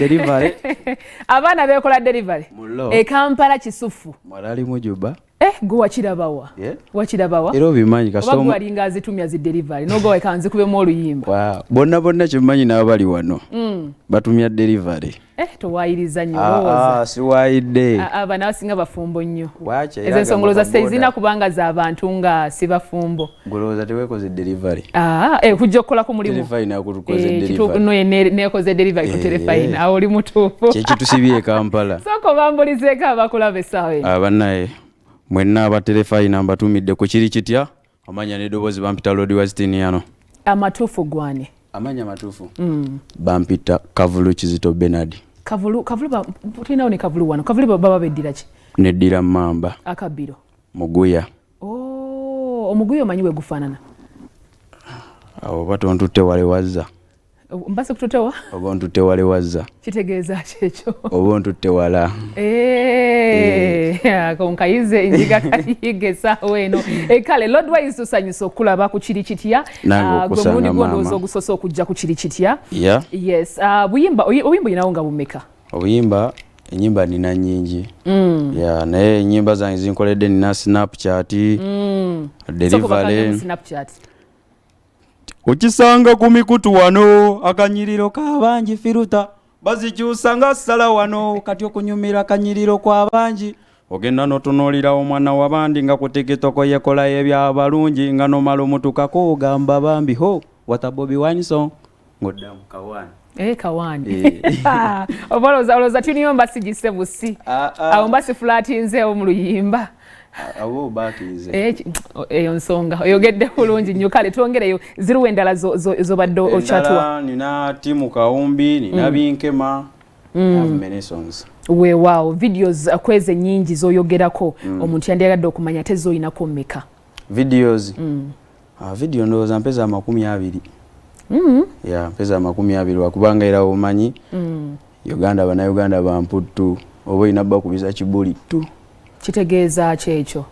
Delivery. Abaana beekola delivery. Mulo. E Kampala kisufu. Mwalali mujuba. Eh, gwe wakirabawa? Yeah. Wakirabawa? Era obimanyi Oba kasita gwe walinga azitumya zi delivery n'ogwa wekanzikubemu oluyimba. Wow. Bonna bonna kyemmanyi n'abali wano batumya delivery. Eh, towaayiriza nnyo Ah, olowooza. ah, siwaayidde. Ah, ah, bano abasinga bafumbo nnyo. Wacha, Ezo era ensonga gamba za zirina boda. kubanga za bantu nga si bafumbo. Golowooza teweekoze delivery. Ah, eh, kujja okukolako mulimu. Terefayina akutukoze Eh, kituufu, delivery. no, neekoze delivery ku Eh, terefayina. eh. Awo oli mutuufu. Kyekitusibye e Kampala. Sooka obambulizeeko abakulaba essaawa eno. Abannaye mwenna aba terefayina mbatumidde ku kiri kitya amanya n'eddoboozi bampita Lord Westiniano. Amatuufu gwane. Amanya matuufu bampita Kavulu Kizito Bernard. Kavulu, kavulu tulinawo ne kavulu wano. Kavulu baba beddira ki? Neddira mmamba. Akabbiro. Muguya. Oh, omuguya omanyi we gufaanana? Awo oba tontutte wale wazza. Mbase kututewa? Oba ontutte wale wazza. Kitegeeza ki ekyo? Oba ontutte wala. Eh, ako nkayize njiga kayiga essaawa eno. Eh, kale Lord Wise tusanyusa okulaba ku kiri kitya. Nange Ah, gwe okusanga mulundi gwo maama. ndowooza ogusoose okujja ku kiri kitya. Yeah. Yes, ah, buyimba obuyimba olinawo nga bumeka? Obuyimba ennyimba nina nnyingi. Yeah, naye ennyimba zange zinkoledde nina Snapchat, Sooka obakange mu delivery. Snapchat. Okisanga ku mikutu wano akanyiriro k'abangi firuta bazikyusa nga ssala wano kati okunyumira akanyiriro kw'abangi ogenda n'otunuulira omwana w'abandi nga ku tikitoko yekolayo ebyabalungi nga nomala omutukako ogamba bambi ho wata Bobi Wine song ng'oddamu kawaani. Eh, kawaani. Eh. Oba olowooza tuni yo mba sigisse busi. Ah, ah. Awo mba sifulatinzeewo mu luyimba. Abo obaakirize. Eh, eyo nsonga oyogedde bulungi nnyo. Kale twongereyo ziriwo endala z'obadde okyatuwa. Endala nina Timu Kawumbi, nina Binkema. I have many songs. Weewaawo videos kwezi ennyingi z'oyogerako omuntu yandiyagadde okumanya ate z'oyinako mmeka? Videos. Ah, video ndowooza mpeza 20. Yeah, mpeza 20 lwakubanga era omanyi Uganda bannayuganda bamputtu oba olina bakubiza kibuli tu. Kitegeeza ki ekyo?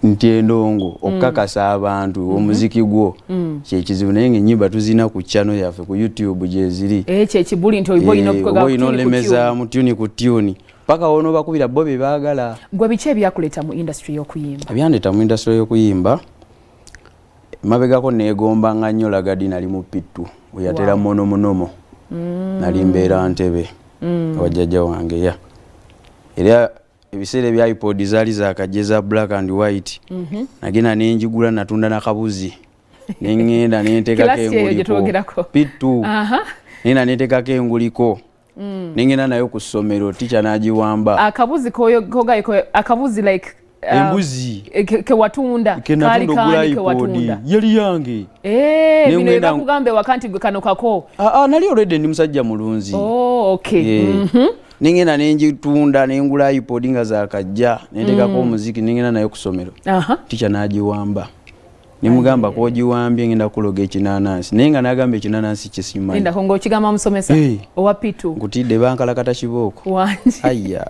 Nti endongo okukakasa abantu omuziki gwo kyekizibu naye ng'ennyimba tuzina ku channel yaffe ku YouTube gyeziri. Eh, kye kibuli nti oba olina Eh, okukola oba olina tune ku olemeza tune. mu tune ku tune paka wonoobakubira bo bye baagala. Gwe biki ebyakuleeta mu industry y'okuyimba? Ebyandeeta mu industry y'okuyimba mabegako neegombanga nnyo Lagadi nali mu P2 we yatera mono munomo. Nali mbeera Ntebe wa jjajja wange ya. Era ebiseera ebya iPod zaali zaakajja eza black and white. Nagenda ne njigula natunda nakabuzi. Ne ŋŋenda ne nteekako Class eyo gye enguliko. twogerako. P2. Aha. Nenda ne nteekako enguliko. Ne ŋŋenda nayo ku ssomero tica n'agiwamba. Akabuzi kogaye akabuzi like Embuzi. Ke watunda. Ke Kaali natunda ogula kaani ke iPod. watunda. Yali yange. Eh, Ne bino ŋŋenda bakugamba ewaka nti gwe kano kako. Ah, ah, nali already ndi musajja mulunzi. Oh, okay. Eh. Ne ŋŋenda ne ngitunda ne ngula iPod nga zaakajja ne nteekako omuziki ne ŋŋenda nayo ku ssomero. Aha. Tica n'agiwamba. Ne mugamba k'ogiwambye ngenda kuloga ekinanansi naye nga n'agamba ekinanansi kye simanyi. Linda ng'okigamba musomesa Eh. owa P2. Nkutidde bankalakata kibooko. Wangi. Ayya.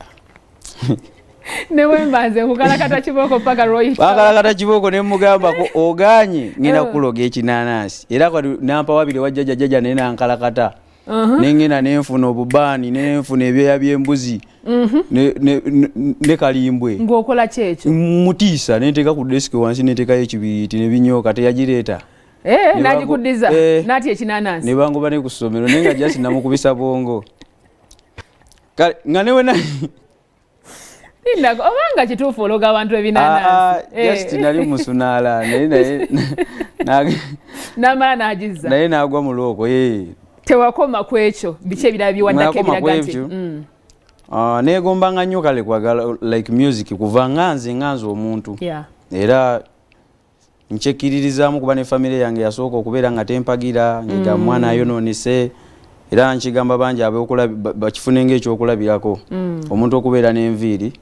Ne bwe mba nze nkukalakata kibooko paka lw'oyita. Bankalakata kibooko ne mugamba ko ogaanye ngenda kuloga ekinanansi era kati nampa wabiri wa jjajja jjajja naye nankalakata. Ne ŋŋenda ne nfuna obubaani ne nfuna ebyoya by'embuzi ne kalimbwe. Ng'okola ki ekyo? Mutiisa ne nteeka ku desiki wansi ne nteekayo ekibiriiti ne binyooka teyagireeta. Eh, Ne n'agikuddiza eh, n'atya ekinanansi. Ne bangoba ne ku ssomero naye nga just namukubisa bwongo. Kale nga ne wena Linda, obanga kituufu ologa abantu ebinanansi. Ah, ah, Eh. just nali musunaala naye naye N'amala n'agizza. naye n'agwa mu looko, eh. Tewakoma ku ekyo, biki ebirala by'owaddako Nakoma ku ebiraga nti, ebyo. Ah, neegombanga nnyo kale kwagala like music kuva nga nze nga nze omuntu. Yeah. Era nkyekiririzaamu kuba ne famire yange yasooka okubeera nga tempagira, ng'egamba mwana ayonoonese. Era nkigamba bangi bakifune ng'ekyokulabirako. Omuntu okubeera n'enviiri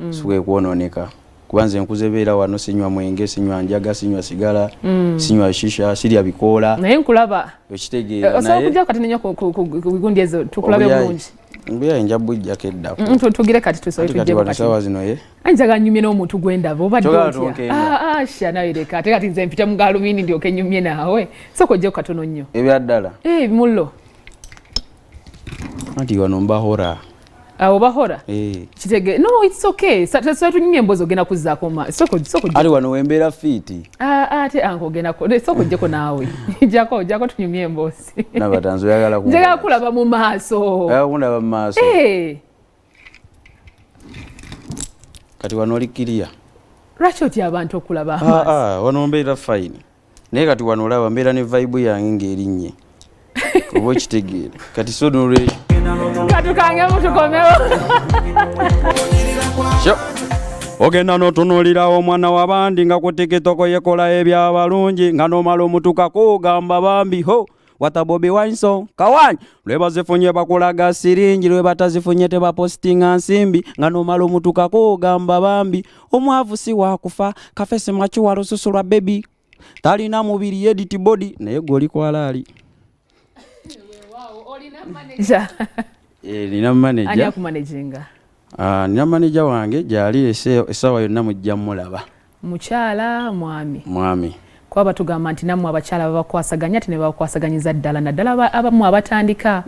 si kwe kwonooneka. Kuba nze nkuze beera wano sinywa mwenge, sinywa njaga, sinywa sigala, sinywa shisha, sirya bikoola. Naye nkulaba. Okitegeera, Eh, osobola naye okujja kati nenyo ku bigundi ezo tukulabe Obuyayi. bulungi. Obuyayi nja bujjako eddako. Tugire kati tusobe Ati kati tujjeko wano kati. ssaawa zino ye? Anti njagala nnyumye n'omuntu gwe ndaba, obadde Kyogala otya? tonkenga. Ah, ah, sha, nawe leka. Ate kati nze mpita mu gaalubindi ndyoke nnyumye naawe. Sooka ojjeko katono nnyo. Ebya ddala? Eh, mullo. Anti wano mbahora. Awo bahora? Eh. Kitege no, it's okay. Sasa tunyumye emboozi, ogenda kuzzaako ma soko soko. Ali wano wembeera fit. Ah, ate anko ogenda ko soko jeko naawe. Jako jako tunyumye emboozi. Nabatanzi, oyagala Njagala kulaba mu maaso. Oyagala kundaba mu maaso? Eh. Kati wano oli kiriya. Lwaki otya abantu okulaba Ah, amaaso? ah, wano mbeera fine, naye kati wano olaba mbeera ne vibe yange ng'erinnye, oba okitegeera? Kati so nolwekyo Katukangemu tukomewo. Sure. Ogenda n'otunuulirawo omwana w'abandi nga ku TikTok yekola ebyabalungi, nga n'omala omutukako ogamba bambi ho wata Bobi Wine kawanyi. Lwe bazifunye bakulaga siringi, lwe batazifunye tebapositinga nsimbi, nga n'omala omutukako ogamba bambi. Omwavu si wakufa kafese makiwa lususu lwa baby, talina mubiri edit body, naye gwe oli kwalaali. Olina manager? Eh, nina Ani manager. Akumanaginga? Ah, nina manager wange gyali, essaawa yonna mujja mulaba. Mukyala, mwami? Mwami. Kuba batugamba nti nammwe abakyala babakwasaganya, ate ne babakwasa ddala, naddala abamu abatandika.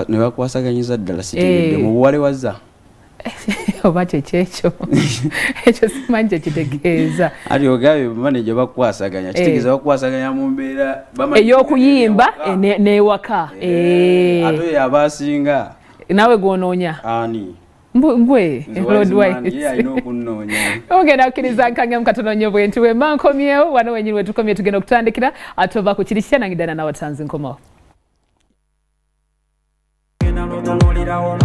Ne bakwasaganyiza ddala, sitegedde. Eh. Mu buwale wazza. Oba kyekyekyo ekyo simanyi kyekitegeeza. Ati ogambye manager bakwasaganya, kitegeeza bakwasaganya mu mbeera Ey'okuyimba n'ewaka. Eh. Ate oyo aba asinga. Naawe gwonoonya. Ani? Gwe Nze Lord Wise Man, Wise. ye alina okunnoonya. Ogenda kukkiriza nkangamu katono nnyo bwe nti wemba nkomyewo wano wenyini wetukomye, tugenda okutandikira ate ova ku kiri kitya nange ddala nawatanzi nkomawo. N'otunuulirawo.